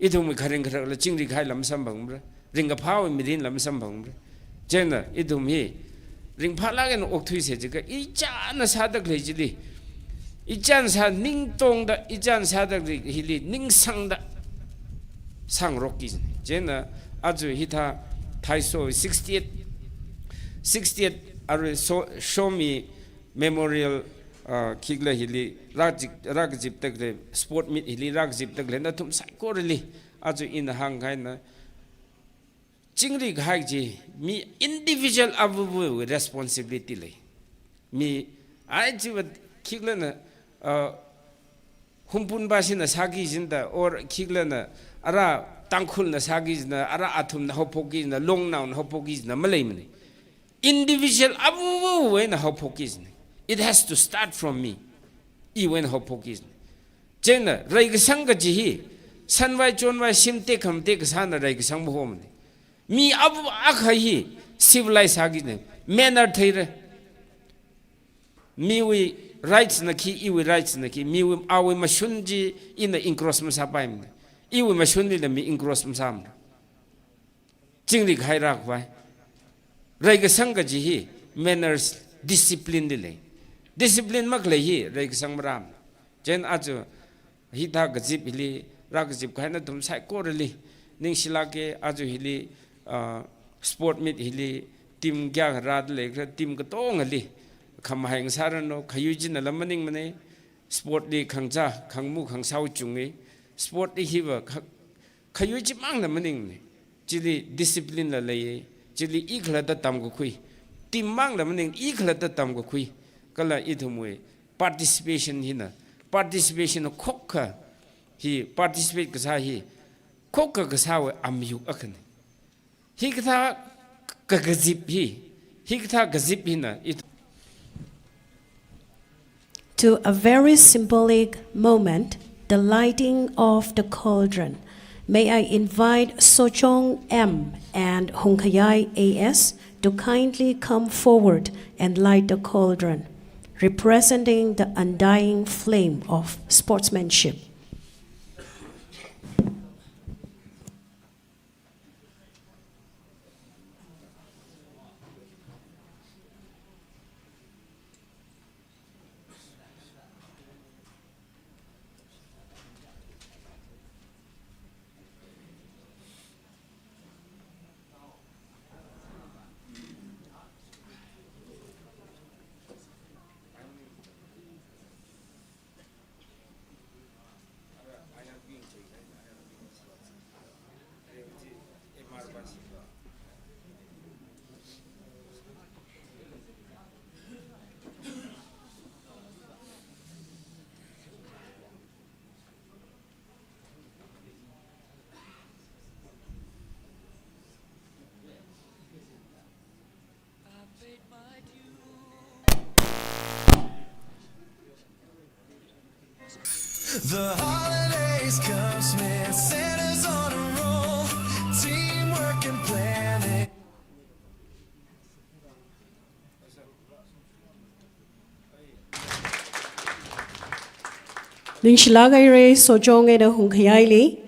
Ithumwui kharing kharakla chingri kahaila masamphangra. Ringkaphāwui mirinla masamphangra. Chieina ithum hi ringphālāk eina okthuise jiakha, ichāna sāda khalei chili, ichāna sā ningtongda, ichāna sāda khalei hili ningsangda sāngarokki. Chieina aja hithā Thaiso sixty-eight, sixty-eight arui so, Shomi Memorial, ah, khikhala hili rākazip, rākazipda khalei, sport meet hili rākazipda khalei nathum saikorali aja ina hāngkahaina, Chingri kahai chi, mi individual avāvawui responsibility lei. Mi, ai chiva khikhalana, uh, Hunphunvāshina sāki kajina, or khikhalana ara Tangkhulna sāki kajina, ara athumna haophokki kajina, longnaona haophokki kajina, maleimana. Individual avāvawui eina haophokki kajina. It has to start from me. Iwui eina haophokki kajina. Chieina, reikasang kaji hi, sanvai chonvai shim tekhamatei kasāna reikasang mahomana. Mi avāva akha hi, civilize sāki kajina, manner theira. Miwui rights na khi, iwui rights na khi, miwui awui mashun chi ina encroach masāpaimana. Iwui mashunlila mi encroach masāmana. Chingri kahai rākhavai. Reikasang kaji hi manners, discipline li lei. Discipline makhalei hi reikasang marāmana. Chieina aja hithā kazip hili, rākazip kahai nathum saikorali ningshilāka, aja hili, ah, sport meet hili, team kayākha rāda leikhala, team katongali khamahai ngasāranu, khayui china lam maningmana, sport li khangachā, khangmu, khangsao chunga, sport li hiva kha-, khayui chimangla maningmana. Chili discipline la leiya, chili i khalatta tamkakhui. Team mangla maning, i khalatta tamkakhui. Kala ithumwui participation hina, participation khokkha hi, participate kasā hi, khokkha kasāwui amayuk akhana. Hikathā ka-, kazip hi, hikathā kazip hina, it- To a very symbolic moment, the lighting of the cauldron. May I invite Sochong M and Hungkhayai A S to kindly come forward and light the cauldron, representing the undying flame of sportsmanship. The holidays come, Smith Center's on a roll. Teamwork and planning. Ningshilāk haira Sochong eina Hungkhayaili.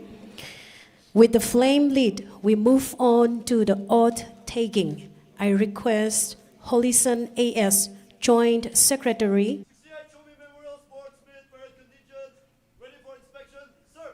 With the flame lit, we move on to the oath taking. I request Holison A S, Joint Secretary. C I Chomi Memorial Sports Meet Parade Contingent, ready for inspection, sir.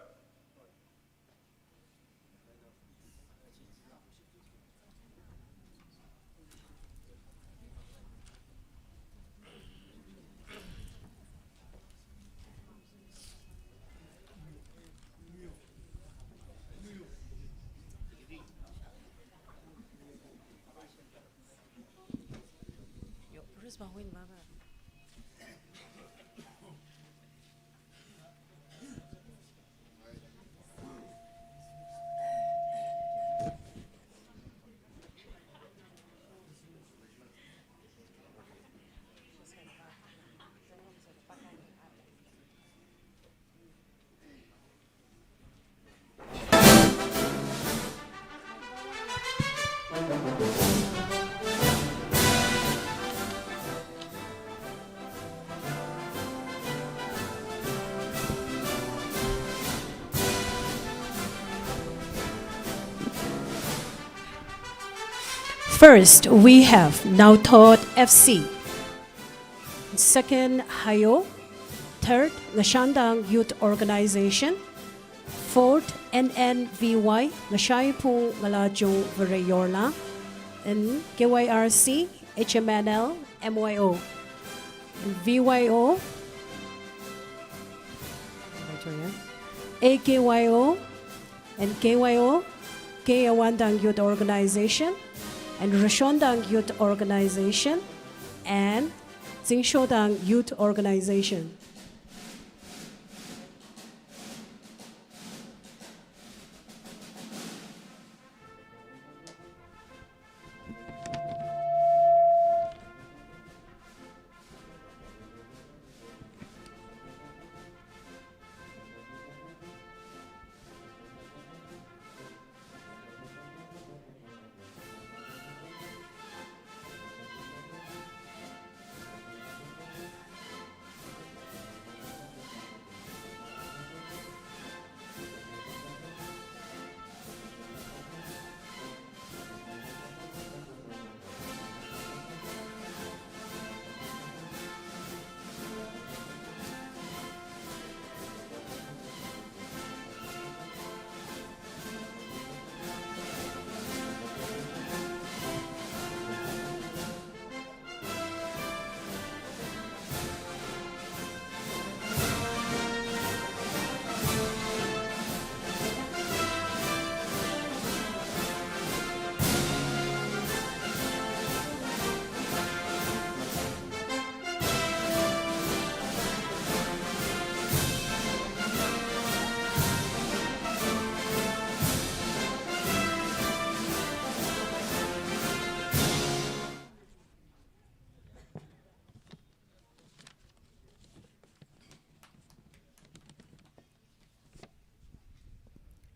First, we have Naothot F C. Second, Hayo. Third, Ngashanthang Youth Organization. Fourth, N N V Y, Ngashaiphung Ngalajung Vareyorla. And K Y R C, H M N L, M Y O. And V Y O, A K Y O, and K Y O, K Awandang Youth Organization and Rashondang Youth Organization and Zingshodang Youth Organization.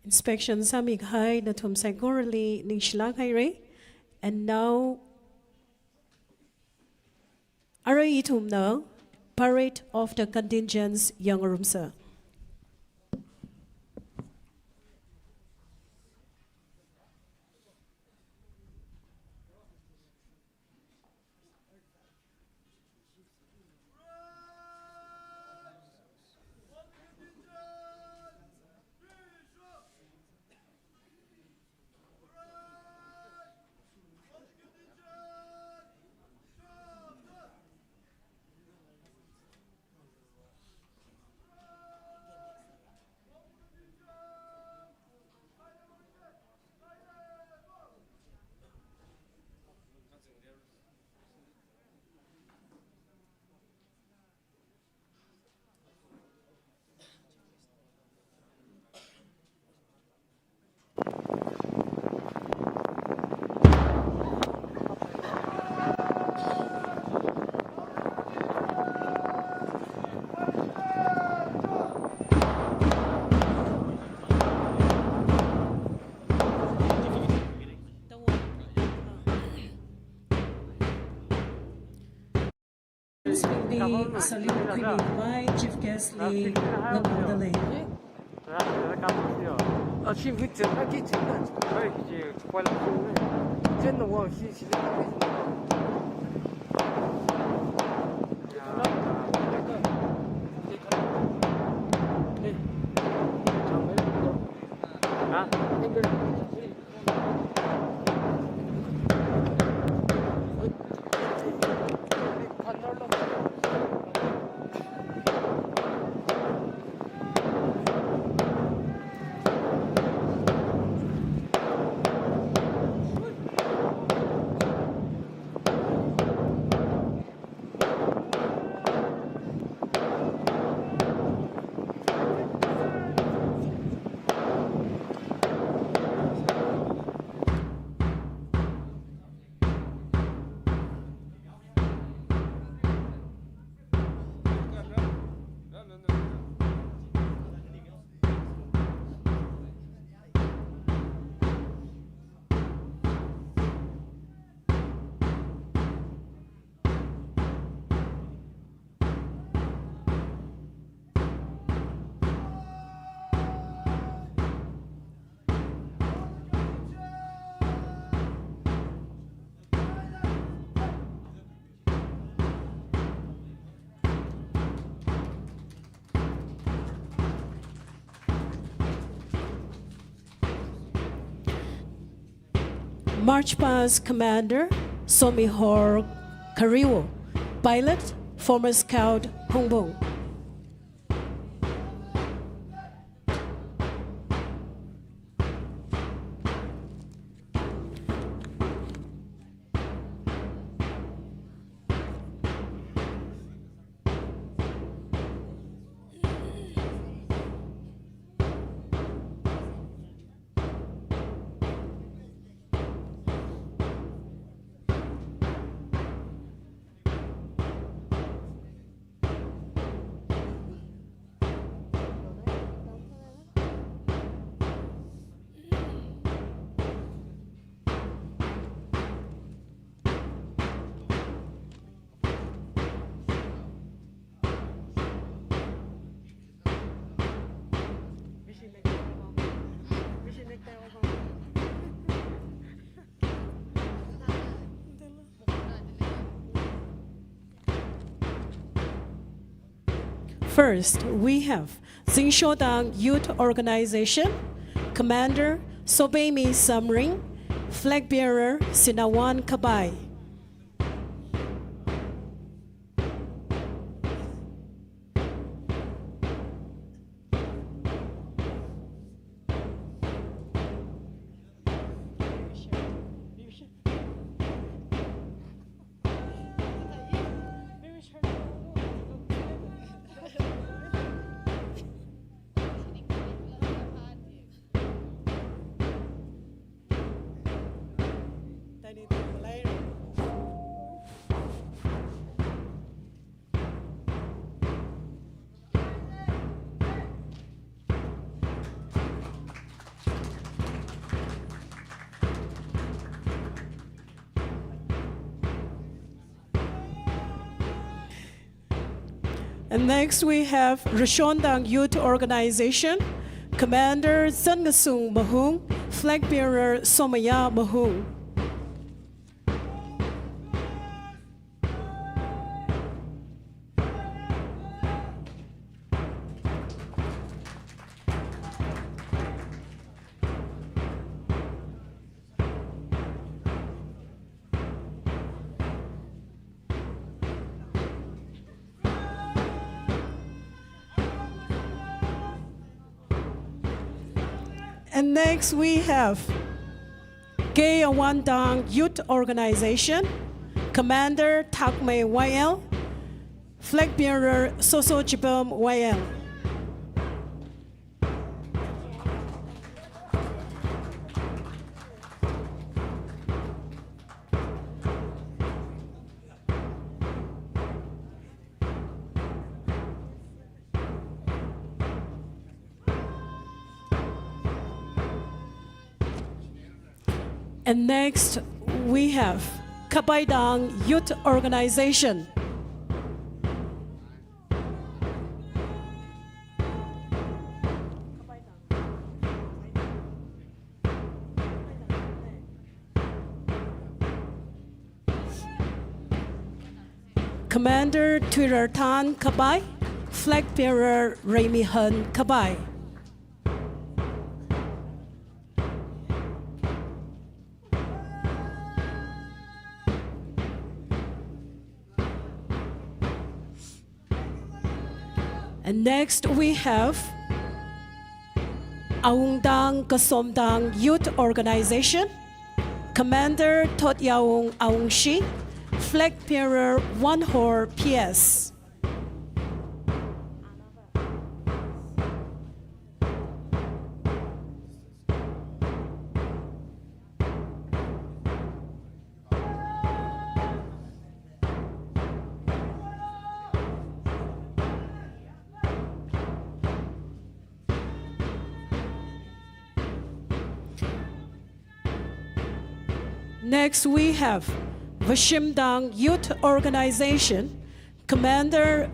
Inspection sāmikahai nathum saikorali ningshilāk haira. And now, arui ithumna Parade of the Contingents yangngarumsa. Bingli salute khuimi khavai Chief Guest li ngaphongda lei. March Past Commander Somihor Kariwo, Pilot, former Scout Hungpung. First, we have Zingshothang Youth Organization, Commander Sobeimi Samring, Flag Bearer Sinawan Kabai. And next we have Rashonthang Youth Organization, Commander Zanngasung Mahung, Flag Bearer Somaya Mahung. And next we have Kayawantang Youth Organization, Commander Thakmei Y L, Flag Bearer Soso Chipam Y L. And next, we have Kapaidang Youth Organization. Commander Thuirarthan Kapai, Flag Bearer Reimihan Kapai. And next we have Awungtang Kasomtang Youth Organization, Commander Thotyaung Awungshi, Flag Bearer Wanhor P S. Next, we have Vashimtang Youth Organization, Commander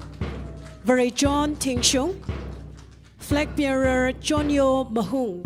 Varechon Thingshung, Flag Bearer Chonyo Mahung.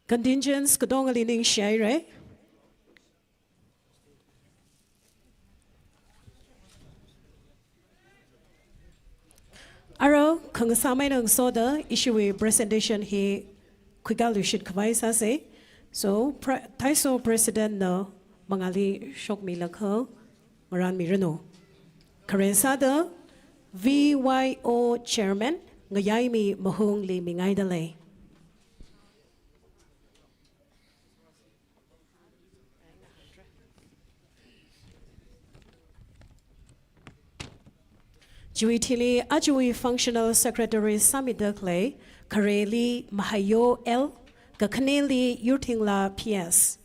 Contingents katongali ningshihaira. Aro, khangasam eina ngasoda ishiwui presentation hi khuikāluishit khavai sāsa. So, pre-, Thaiso President na mangāli shokmilakha ngarānmiranu. Khare sāda V Y O Chairman Ngayaimi Mahungli mingaidalei. Chiwui thili ajawui Functional Secretary sāmida khalei, khareli Mahayo L, kakhaneli Yurthingla P S.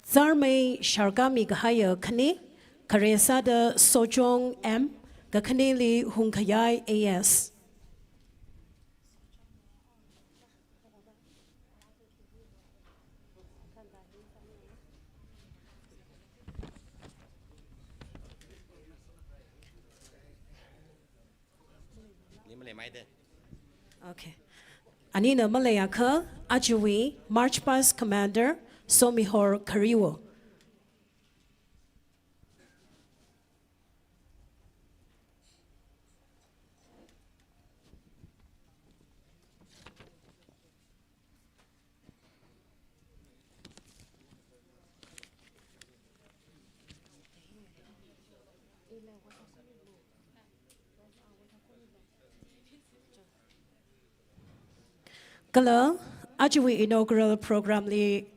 Zarmei sharkāmi kahaiya khani, khare sāda Sojong M, kakhaneli Hungkhayai A S. Okay. Anina maleiakha, ajawui March Past Commander Somihor Khariwo. Kala, ajawui inaugural program li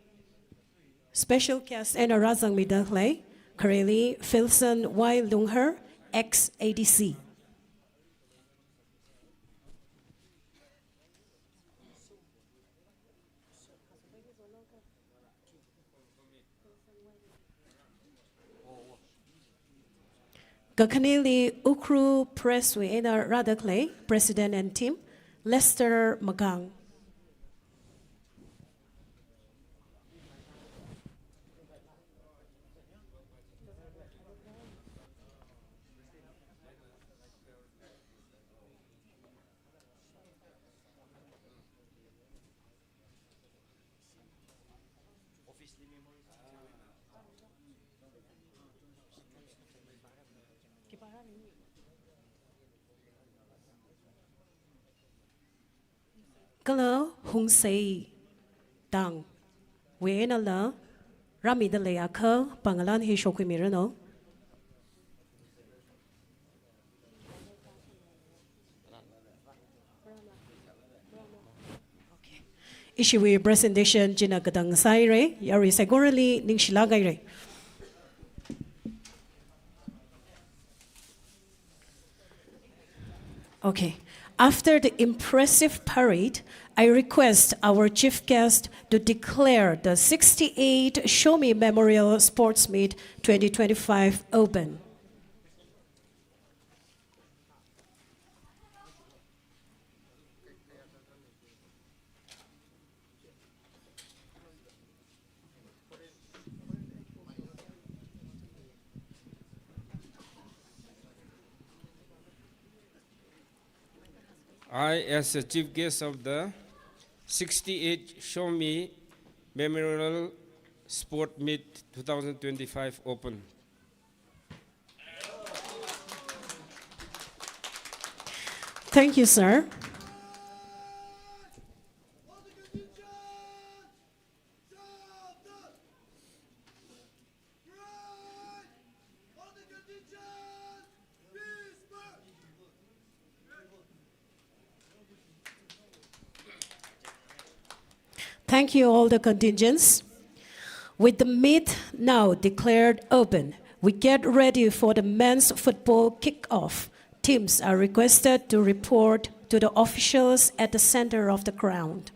special guest eina rāzangmida khalei, khareli Filson Y Lunghar, ex A D C. Kakhaneli Ukhrul Press wui eina rāda khalei, President and Team, Lester Magang. Kala Hungsei Tang wui einala rāmida leiakha pangalan hi shokhuimiranu. Okay. Ishiwui presentation china katang sāhaira, yarui saikorali ningshilāk haira. Okay. After the impressive parade, I request our chief guest to declare the sixty-eight Shomi Memorial Sports Meet twenty twenty-five open. I, as the chief guest of the sixty-eight Shomi Memorial Sport Meet two thousand twenty-five open. Thank you, sir. Thank you, all the contingents. With the meet now declared open, we get ready for the men's football kick-off. Teams are requested to report to the officials at the center of the ground.